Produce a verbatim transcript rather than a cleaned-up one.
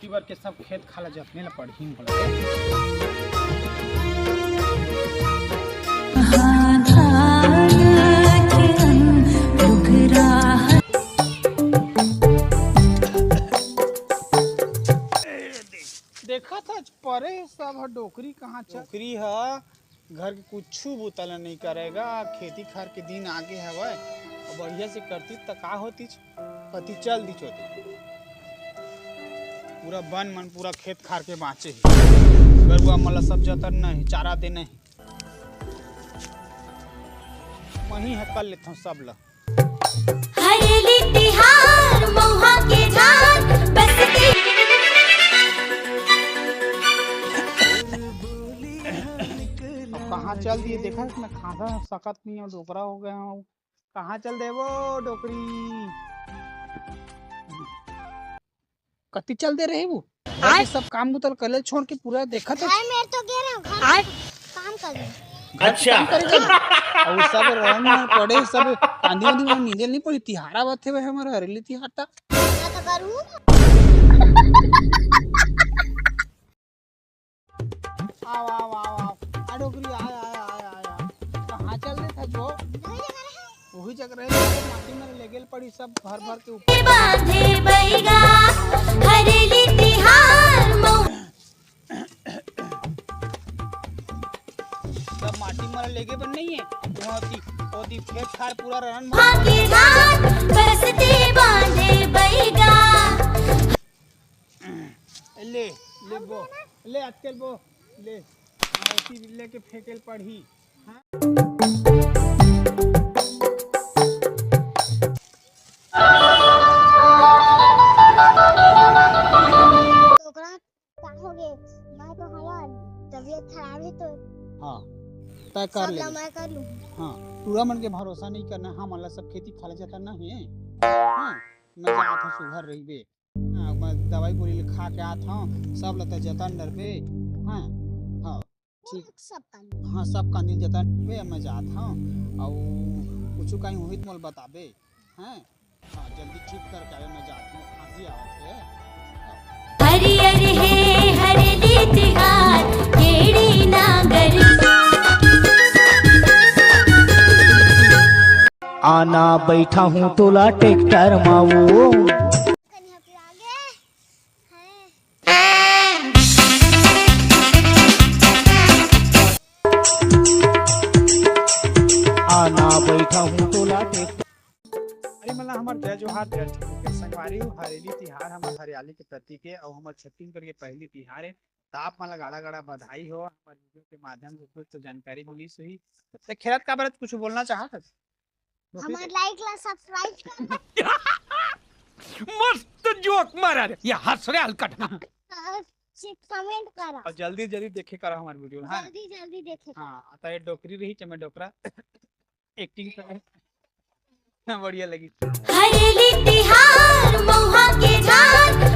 बर के सब खेत खाला जतने ला पड़ही बोला। देखत हच परे सब ह डोकरी कहाँ चल डोकरी ह घर के कुछु बूता ला नहीं करेगा। खेती खार के दिन आगे हवय, अउ बढ़िया से करती त का होतीच, कति चल दीच होती। पूरा बन मन पूरा खेत खार के बाँचे ही। गरुआ मन ला सब जतन नहीं, चारा दे नहीं। मही ह कर लेथव सब ला। हरेली तिहार मउहा के झार बसती। अब कहाँ चल दिए? देखा मैं खांसा सकत नहीं हूँ, डोकरा हो गया हूँ। कहाँ चल देबो डोकरी? कति चल दे रहे वो? आय। बाकी सब काम बुतल कर ले छोड़ के पूरा देखत है। भाई, मैं तो गिर रहा हूँ, घर आय। काम कर ले। अच्छा। काम करे कर। और वो सब रंग में पड़े, सब कांदी वांदी में नींदे नहीं पड़ी। तिहारा बात है भाई, हमारा हरेली तिहार था। मैं तो करूँ। आओ, आओ, आओ, आओ। आ डोकरी, आय, आय, आय, आय, आय। कहाँ चल रहे था जो? वही जगह रहे। वही जगह रहे, तो माटी में ले गेल पड़ी सब भर भर के ऊपर। बांधे बैगा, हरेली तिहार मउ- सब माटी में ले गे बन नहीं है। वहाँ ओती, ओती खेत खार पूरा रन भागे धान, बसती बांधे बैगा। ले, ले बो, ले अटकेल बो, ले। हाँ, ओती लेके फेंकेल पड़ही। हाँ। ओकरा का हो गे? मैं तो हमार तबीयत खराब है तो हाँ, तय कर सब ले। ला मैं कर लूँ। हाँ, टूरा मन के भरोसा नहीं करना। हमन ला सब खेती खाला जाता ना है। हाँ, मैं जात हूँ सुघर रहिबे। हाँ, मैं दवाई गोली ले खा के आत हूँ, सब ला तय जतन डरबे। हाँ, हाँ, ठीक। सब कांदी। हाँ, सब कांदी जतन डरबे, मैं जात हूँ। अउ कुछ कहीं होही तो मोल बताबे। हैं? हाँ, जल्दी ठीक करके आवे, मैं जात हूँ, खांसी आवत है। हरियर हे हरेली तिहार, गेड़ी नांगर। आना बैठा हूँ तोला ट्रैक्टर मा वो। आना बैठा हूँ तोला ट्रैक्टर। अरे मन ला हमर जय जोहार, जय छत्तीसगढ़। संगवारी हो, हरेली तिहार हमर हरियाली के प्रतीक हे अउ हमर छत्तीसगढ़ के पहली तिहार हे। त आप मन ला गाड़ा गाड़ा बधाई हो। हमर वीडियो के माध्यम से कुछ तो जानकारी मिलिस होही। त खेलत का बरत कुछ बोलना चाहत हस? हमर लाइक ला सब्सक्राइब कर। मस्त जोक मारा रे, ये हंस रे हलकट। अउ कमेंट करा। अउ जल्दी जल्दी देखे करा हमर वीडियो, हाँ? जल्दी जल्दी देखे। हाँ, त ये डोकरी रही, चाहे मैं डोकरा। एक्टिंग करे। बढ़िया लगी। हरेली तिहार मउहा के झार,